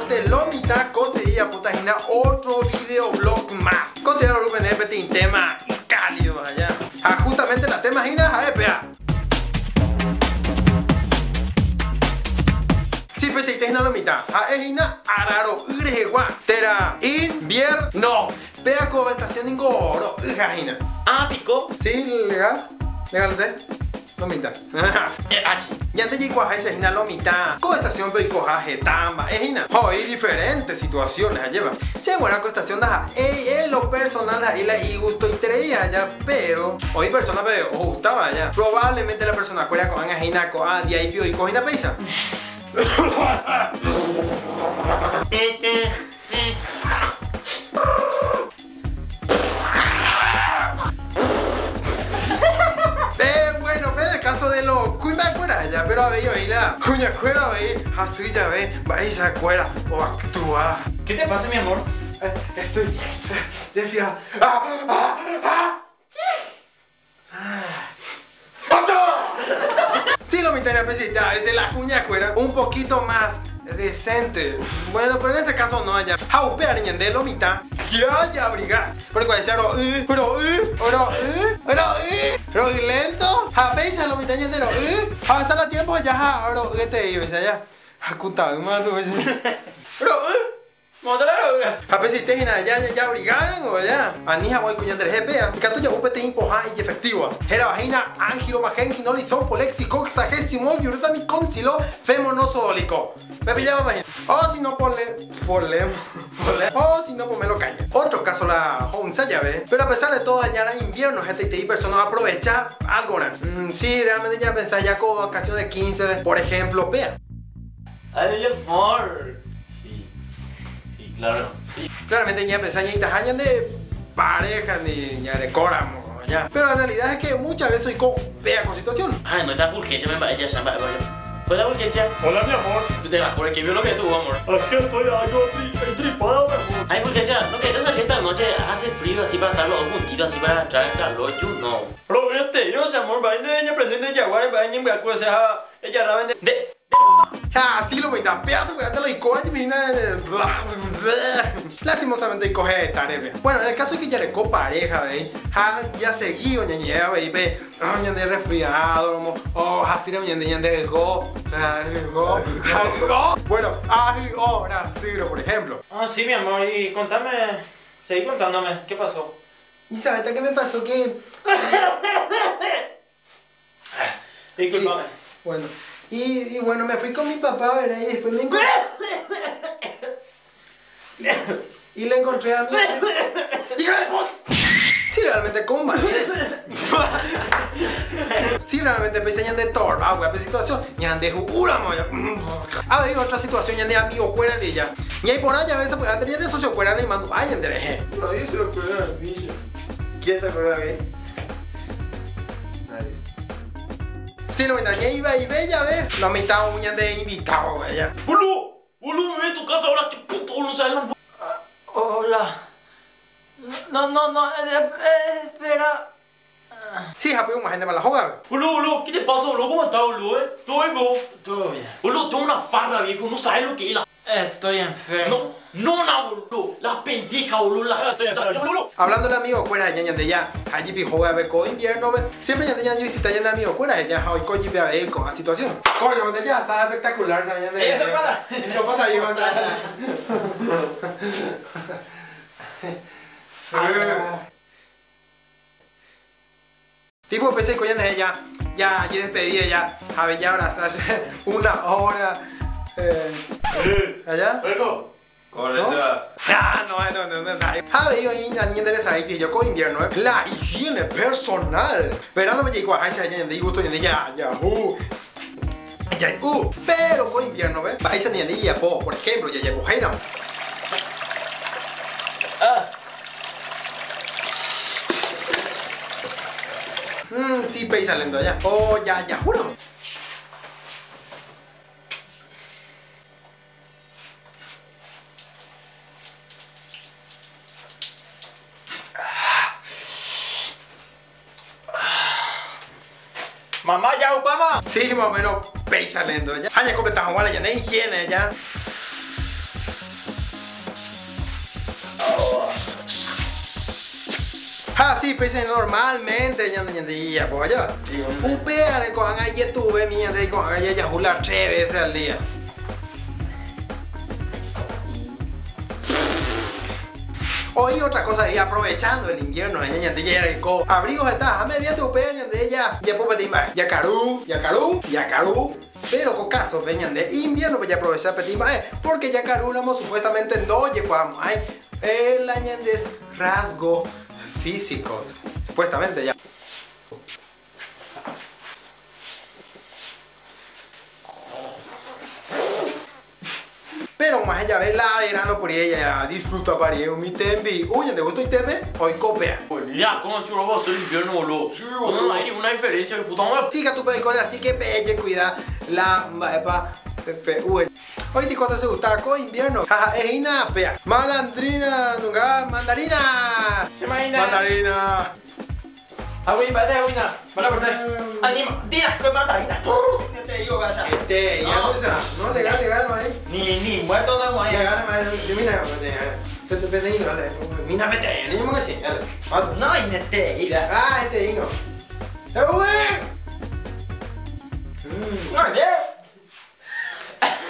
Deporte lo mitad costería puta hina otro videoblog más. Costería Rubén petín tema cálido allá. Ah, justamente la tema hina a Sí, pues si lo mitad. A hina araro urejegua. Tera invierno. Pea co estación oro. Hina. Ah, picó. Sí, legal. Legal de. Lo mitad. Ya te llego a esa hina lo mitad. Co estación pe coja tamba. Es hina. Hoy diferentes situaciones lleva. Se buena co estación da en lo personal ahí la y gusto y traía ya, pero hoy persona pe os gustaba ya. Probablemente la persona cuera con hina co a dia y pio y cojina peisa. Bueno, pero el caso de los cuña cuera ya, pero a ver yo la cuña cuera ve, así ya ve, va cuera o actúa. ¿Qué te pasa, mi amor? Estoy desfiada. Sí, lo mitad de la pesita, es la cuña cuera un poquito más decente. Bueno, pero en este caso no allá. Jaupea niña de lo mitad. Ya ya briga. Porque cuando decía ro pero ro ro lento. Ja lo mitad ñandero Ja la tiempo ya ja ro te iba ya. Jacuta más tu ro A pesita ya ya ya brigaron o ya. Anija voy cuñandere GPA. Cato ya upete impoja y efectiva. Era vagina angilo magenginoli sonfolexicoxagesimol yurdami concilo femonosólico. Me pillaba vagina. O si no ponle polemo. O si no pomelo caña. Otro caso la onza ya ve. Pero a pesar de todo allá en invierno gente y personas aprovecha algo. Sí, realmente ya pensá ya con vacaciones de 15, por ejemplo, vea. Ay, amor. Sí, claro, sí. Claramente ya pensá ya años de pareja ni ya de córamo, ya. Pero la realidad es que muchas veces soy con vea con situación. Ay, no está Fulgencia, me vaya, ya, vaya. Hola, Fulgencia. Hola, mi amor. Tú te vas por aquí, vio lo que tuvo, amor. Aquí estoy algo tripada, mi amor. Ay, Fulgencia, no querés salir esta noche, hace frío así para estar los dos juntitos, así para entrar en calor, you know. Pero este, yo, amor, va a ir aprendiendo de jaguar, va a ir a ella raben de. Así lo me da pedazo, lo y coge, lastimosamente y coge tarea. Bueno, en el caso de que ya le co pareja, ve, ya seguí, ñañea, ve, ve, ñande resfriado, o así ñande ñande go, go, go. Bueno, ahora sí, por ejemplo. Ah, sí, mi amor, y contame, seguí contándome, ¿qué pasó? Y sabes qué me pasó que. Discúlpame. Bueno. Y bueno, me fui con mi papá, ¿verdad? Y después me encontré. Y le encontré a mi. ¡Hija de puta! Sí, realmente, ¿cómo? Sí, realmente pensé en de torba, güey, situación. Ñande jura, A ver, otra situación, ñande amigo, cuera de ella. Y ahí por allá, a veces, pues, antes de socio cuera de mando, ay, ñande. Nadie se acuerda de mí. ¿Quién se acuerda de mí? Sí, lo mitad, ya iba y ve, ya ve. La mitad uña de invitado, ya. ¡Boludo! ¡Boludo, me voy a tu casa ahora! ¡Qué puto, boludo! ¿Sabes la... Hola. No, no, no, espera. Sí, ja, pues, más gente mala joga. Boludo, boludo, ¿qué te pasa, boludo? ¿Cómo estás, boludo, eh? ¿Todo bien, boludo? Todo bien. Boludo, tengo una farra, viejo, no sabes lo que es la... Estoy enfermo. No, no, no, boludo. La pendeja, boludo. La, estoy enfermo. Boludo. Hablando de amigo, cuera, ya, ya, ya. Allí pijo, a ver, con invierno, ve. Siempre ya, ya, visita ya de amigo, cuera, ya, hoy coño, a ver, con la situación. Coño, donde ya está espectacular, ya, ya, ya. ya, pata. Yo pata, yo, o sea. Tipo, pensé, coño, ya, ya, ya despedí, ya, a ver, ya abrazar una hora. ¿Allá? ¿Puerco? ¿No? Ah, no, no, no, no, no. A ver, yo ni yo con invierno, la higiene personal. Verano me llegó a ese allá de gusto de ya, ya, ya, Pero con invierno, ¿ves? Vais a ni ya, por ejemplo, ya, ya, cojena. Ah. Sí, peisa lento allá. Oh, ya, ya, juro. Mamá, ya, Obama. Sí, más o menos, peisa lento ya. Aña completa, ya, ya, higiene, ya. Ha si péicha normalmente ñande ñande ijapo aja. Upévare ko'ág̃a ijetu'uvémi ñande ko'ág̃a jajahu la tre veces al día. Oĩ otra cosa ahí aprovechando el invierno ña ñande jareko abrigo heta ha mediante upéva ñande jajapo peteĩ mba'e. Jakaru, jakaru, jakaru. Pero ko caso-pe ñande invierno-pe jaaprovecha peteĩ mba'e porque jakarúramo supuestamente ndojekuaamo'ãi la ñande rasgo físicos. Supuestamente ya. Pero og̃uahẽ jave la verano kuri ella disfruta parie umi tembi'u ñande gustoitépe oiko péa. Ya, ¿cómo se roba el invierno, boludo? Sí, No, boludo. no hay ninguna diferencia, que puta madre. Sí, katu pe oikóne, así que peje cuida la mba'épa pe'u. Oity cosa se gustaba ko invierno. Ha ha'e hína péa. Malandrina nunga mandarina. Che imagina. Mandarina. Agui, mba'éta agui-na. Mba'e la porte. Anima, dina, ko mandarina. No te digo, vaya. Este, ya No. o sea, no legal, legal no hay. Ni, ni muerto no hay. Legal, no hay. Yo mira, te te te no, dale. Mira, vete, ni mo que sí, dale. Va. No, y no te ira. Ah, este hino. ¡Eh, güey! No, bien.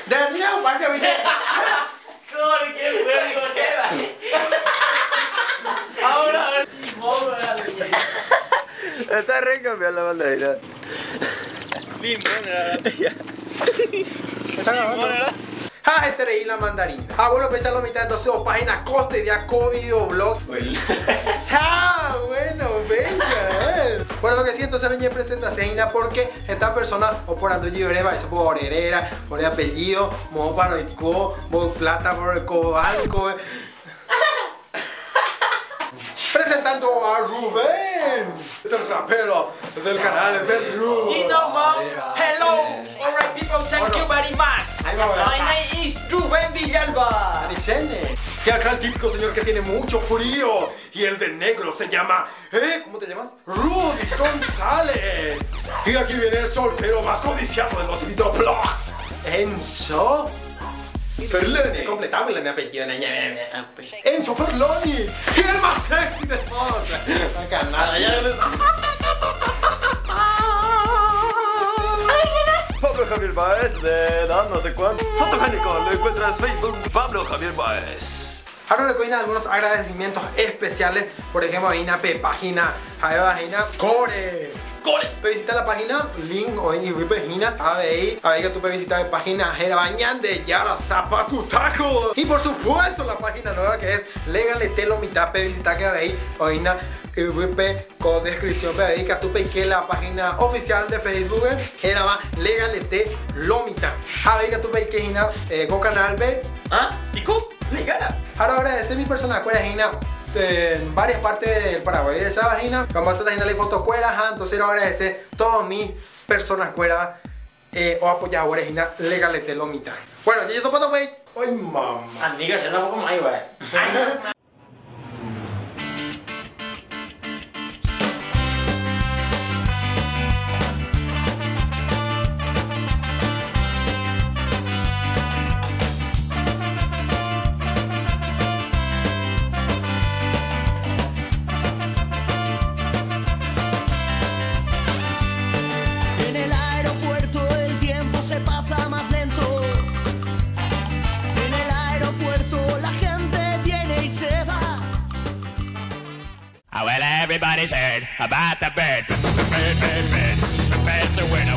De mira, un pase, ¿viste? Corre, qué bueno, qué Ahora, a ver. Está re cambiada la mandarina. Limón, era. Está grabando. Ah, este reí la mandarina. Ah, bueno, pensar la mitad, entonces dos páginas, coste de aco videoblog. Ah, bueno, venga, eh. Bueno, lo que siento es que presenta Seina porque esta persona o por Andoyi Breva, eso por Herrera, por el apellido, mo para el co, mo plata por el co banco. Presentando a Rubén, es el rapero del canal Bedroom. You know, mom. Hello. All right, people. Thank you very much. Ahí va, My name is Rubén Villalba. Arichene. Y acá el típico señor que tiene mucho frío. Y el de negro se llama, ¿eh? ¿Cómo te llamas? Rudy González. Y aquí viene el soltero más codiciado de los videoblogs, Enzo Ferloni. Completamos el apellido. Enzo Ferloni. Y el más sexy de todos. Acá nada, ya. Pablo Javier Baez de edad no sé cuánto. Fotogénico, lo encuentras en Facebook Pablo Javier Baez. Ahora le doy algunos agradecimientos especiales. Por ejemplo, hay una página, página Core. Core. Puedes visitar la página, link o en mi página, ABI, ABI que tú puedes visitar la página Jerabañán de Yara Zapatu Taco. Y por supuesto la página nueva que es Legalete lo mitad, puedes visitar que ABI, o en VP con descripción, ABI, que tú que la página oficial de Facebook, Jeraba Legalete lo mitad. ABI que tú que Gina, con canal B. ¿Ah? ¿Y cómo? Legala. Ahora agradece mi persona, cuera Gina. En varias partes del Paraguay. Esa vagina, vamos a hacer la foto cuera, ajá, entonces quiero agradecer a todas mis personas cuera, o apoyar a Gina, legalete lo mitad. Bueno, yo topo güey. Ay, mamá. Amiga, se no poco más, güey. En el aeropuerto el tiempo se pasa más lento. En el aeropuerto la gente viene y se va. Ah, well, everybody's heard about the bird. The bird, bird, bird. The bird's a winner.